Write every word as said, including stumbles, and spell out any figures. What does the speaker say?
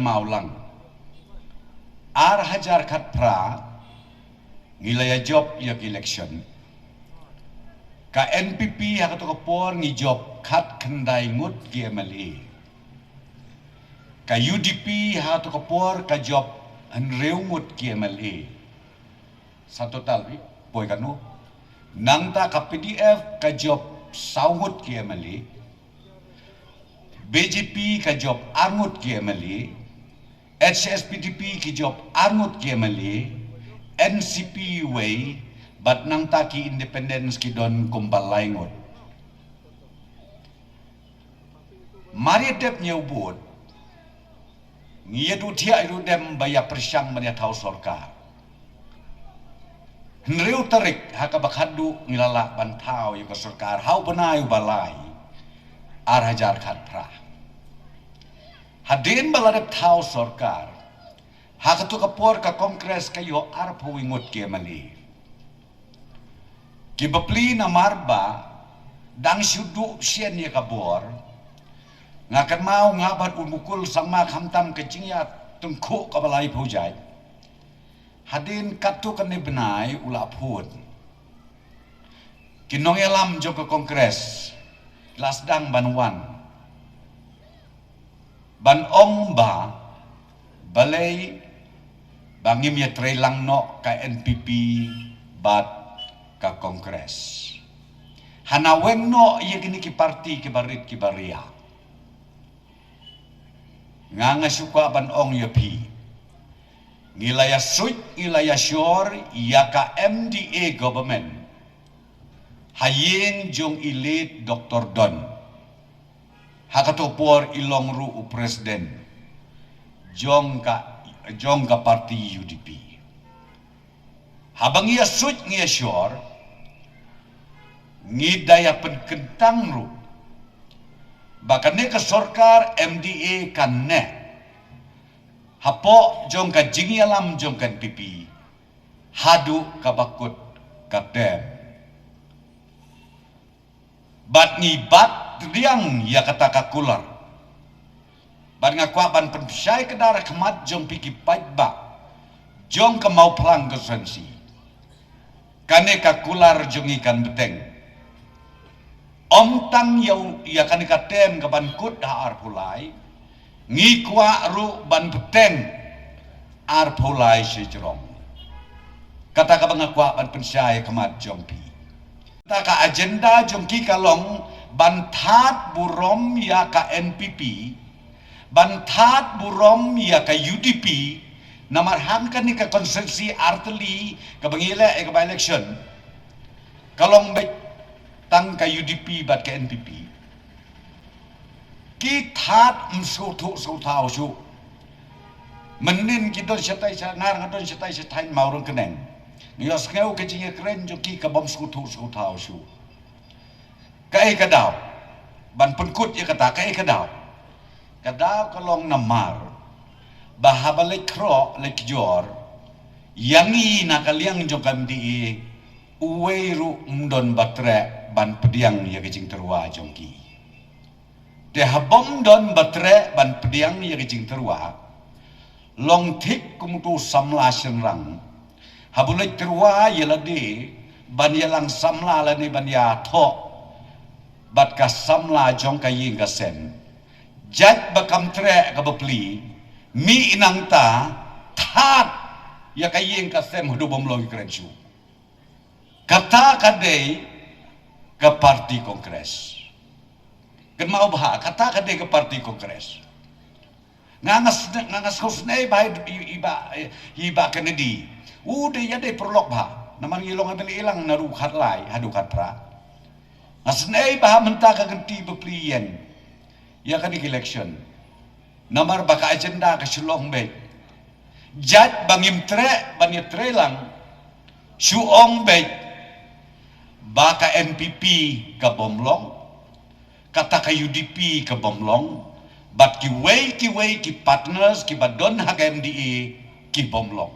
Mawlang. Ar hajar khatphra ngi la ïa jop ïa ka election. Ka N P P ha kato ka por ngi jop khatkhyndai ngut ki M L A. Ka U D P ha kato ka por ka jop hynriew ngut ki M L A. Sa total pi, poi kano. Nangta ka P D F ka jop saw ngut ki M L A. B J P ka jop ar ngut ki M L A. H S P D P ki jop ar ngut ki M L A. N C P wei, bad nangta ki independents ki don kumba lai ngut. Mar ïa dep ñiew vote, ngi ïa duh thiah ïa duh dem ba ïa pyrshang ban ïa thaw sorkar. Hynriew tarik ha kaba khatduh ngi la lah ban thaw ïa ka sorkar ha u bnai uba lai ar hajar khatphra. Hadien ba la dep thaw sorkar, ha kato ka por ka Congress ka ïoh arphew ngut ki M L A. Ki bapli namar ba dang shu duh shen ïa ka bor. Nga kynmaw nga bad u Mukul Sangma khamtam ka jingïatyngkhuh kaba laiphew jait. Hadien katto katne bnai u la phone. Ki nongïalam jong ka Congress la sdang ban wan ban ong ba balei ba ngim ïa trei lang noh ka N P P bad ka Congress. Hana weng noh ïa kine ki parti kiba rit kiba ria. Nga nga shu kwah ban ong ïa phi. Ngi la ïa suit, ngi la ïa shor ïa ka M D A government. Ha ïing jong i late Doctor Don. Ha kato por i long ruh u president jong ka, jong ka parti U D P. Haba ngi ïa suit ngi ïa shor, ngi da ïa pynkyntang ruh ba kane ka sorkar M D A kan neh hapoh jong ka jingïalam jong ka N P P haduh kaba kut ka term. Bad ngi bat pdiang ïa kata ka kular. Bad nga kwah ban pynshai kdar khmat jong phi ki paidbah jong ka Mawphlang constituency. Kane ka kular jong ngi kan bteng. Ym tang ïa u, ïa kane ka term ka ban kut ha arphew lai. Ngi kwah ruh ban bteng arphew lai shi jrong. Kata kaba nga kwah ban pynshai khmat jong phi. Kata ka agenda jong ki ka long ban thad burom ïa ka N P P, ban thad burom ïa ka U D P, namar hangkane ka constituency artylli kaba ngi leh ïa ka by election. Ka long beit tang ka U D P bad ka N P P. Ki thad ym sngewthuh sngewthaw shuh. Mynnin ki don shatai sha Ngarnga, don shatai sha Thaiñ Mawryngkneng. Ngi ïohsngew ka jingïakren jong ki ka bym sngewthuh sngewthaw shuh. Kaei ka daw ban pynkut ïa kata, kaei ka daw? Ka daw ka long namar ba haba leit khroh leit kjor ïa ngi na ka liang jong ka M D A, uwei ruh ym don ba treh ban pdiang ïa ka jingtyrwa jong ki. Te haba ym don ba treh ban pdiang ïa ka jingtyrwa, long thik kum uto u samla shynrang. Haba u leit tyrwa ïa lade ban ïalang samla lane ban ïathoh bad ka samla jong ka ïing ka sem, jait ba kam treh ka bapli, mih nangta thad ïa ka ïing ka sem haduh bym long ïakren shuh. Kata ka dei ka parti Congress. Kynmaw bha, kata ka dei ka parti Congress. Nga nga sne-, nga nga sngewsynei bha i, i, i bah, i bah Kennedy. U dei, ïa dei paralok bha. Namar ngi long ha bynta ilang naduh khatlai haduh khatphra. Nga snei bha mynta ka kynti bapli ïeng ïa kane ka election. Namar ba ka agenda ka shu long beit. Jait ba ngim treh ban ïatrei lang, shu ong beit ba ka N P P ka bym long, kata ka U D P ka bym long, bad kiwei kiwei ki partners kiba don ha ka M D A ki bym long.